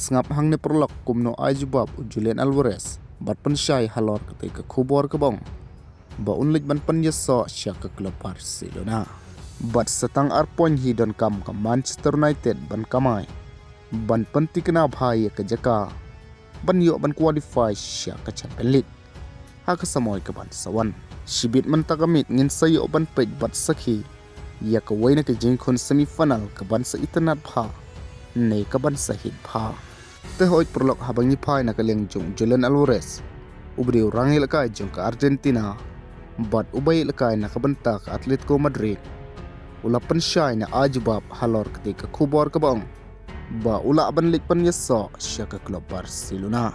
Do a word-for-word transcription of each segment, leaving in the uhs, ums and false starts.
Sngap hangne paralok kumno ai jubab u Julian Alvarez bad pynshai halor katei ka khubor kaba ong ba un leit ban pynïasoh sha ka klub Barcelona. Bad sa tang ar point hi donkam ka Manchester United ban kamai ban pyntikna bha ïa ka jaka ban ïoh ban qualify sha ka Champions League ha ka samoi kaban sa wan. Shibit mynta ka miet ngin sa ïoh ban peit bad sakhi ïa kawei na ka jingkhun semi final kaban sa itynnad bha ne kaban sa hit bha. Te hooid paralok, haba ngi phai na ka liang jong Julian Alvarez, u briew rangïalehkai jong ka Argentina bad uba ïalehkai na ka bynta ka Atletico Madrid, u la pynshai ne ai jubab halor katei ka khubor kaba ong ba u lah ban leit pynïasoh sha ka klub Barcelona.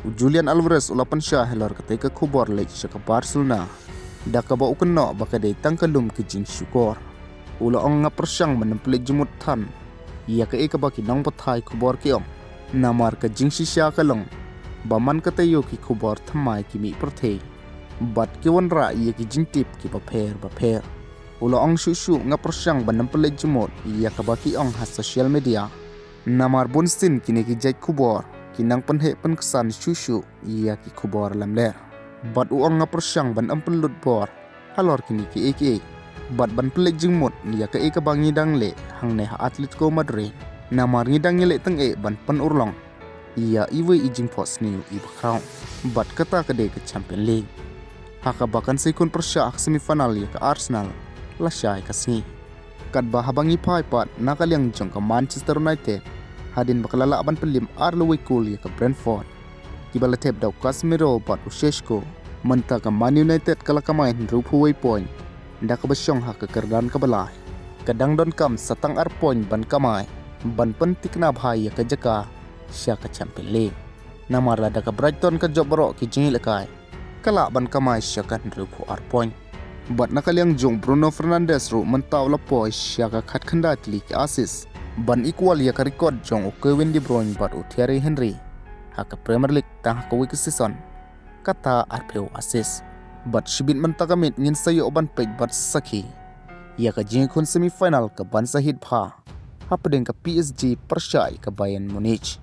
U Julian Alvarez u la pynshai halor katei ka khubor leit sha ka Barcelona da kaba u kynnoh ba ka dei tang ka lum ka jingshukor. U la ong, nga pyrshang ban ym pynleit jingmut than ïa kaei kaba ki nongpathai khubor ki ong, namar ka jingshisha ka long ba man ka taïew ki khubor thymmai ki mih pyrthei bad ki wanrah ïa ki jingtip kiba pher ba pher. U la ong, shuh shuh nga pyrshang ban ym pynleit jingmut ïa kaba ki ong ha social media, namar bunsien kine ki jait khubor ki nang pynheh pynksan shuh shuh ïa ki khubor lamler. Bad u ong, nga pyrshang ban ym pynlut bor halor kine kiei kiei bad ban pynleit jingmut ïa kaei kaba ngi dang leh hangne ha Atletico Madrid, namar ngi dang ïaleh tyngeh ban pynurlong ïa iwei i jingphohsniew iba khraw, bad kata ka dei ka Champions League, ha kaba kan sa ïakhun pyrshah ha ka semi final ïa ka Arsenal lashai ka sngi. Katba haba ngi phai pat na ka liang jong ka Manchester United, hadien ba ka la lah ban pynlip ar la wei kol ïa ka Brentford, kiba la thep da u Casemiro bad u Šeško, mynta ka Man United ka la kamai hynriewphew wei point da kaba shong ha ka kyrdan kaba lai. Ka dang donkam sa tang ar point ban kamai ban pyntikna bha ïa ka jaka sha ka Champions League, namar lada ka Brighton ka jop baroh ki jingïalehkai, ka lah ban kamai sha ka hynriewphew ar point. Bad na ka liang jong Bruno Fernandes ruh mynta u la poi sha ka khatkhyndai tylli ki assist ban equal ïa ka record jong u Kevin De Bruyne bad u Thierry Henry ha ka Premier League tang ha kawei ka season, kata arphew assist. Bad shibit mynta ka miet ngin sa ïoh ban peit bad sakhi ïa ka jingïakhun semi final kaban sa hit bha hapdeng ka P S G pyrshah ïa ka Bayern Munich.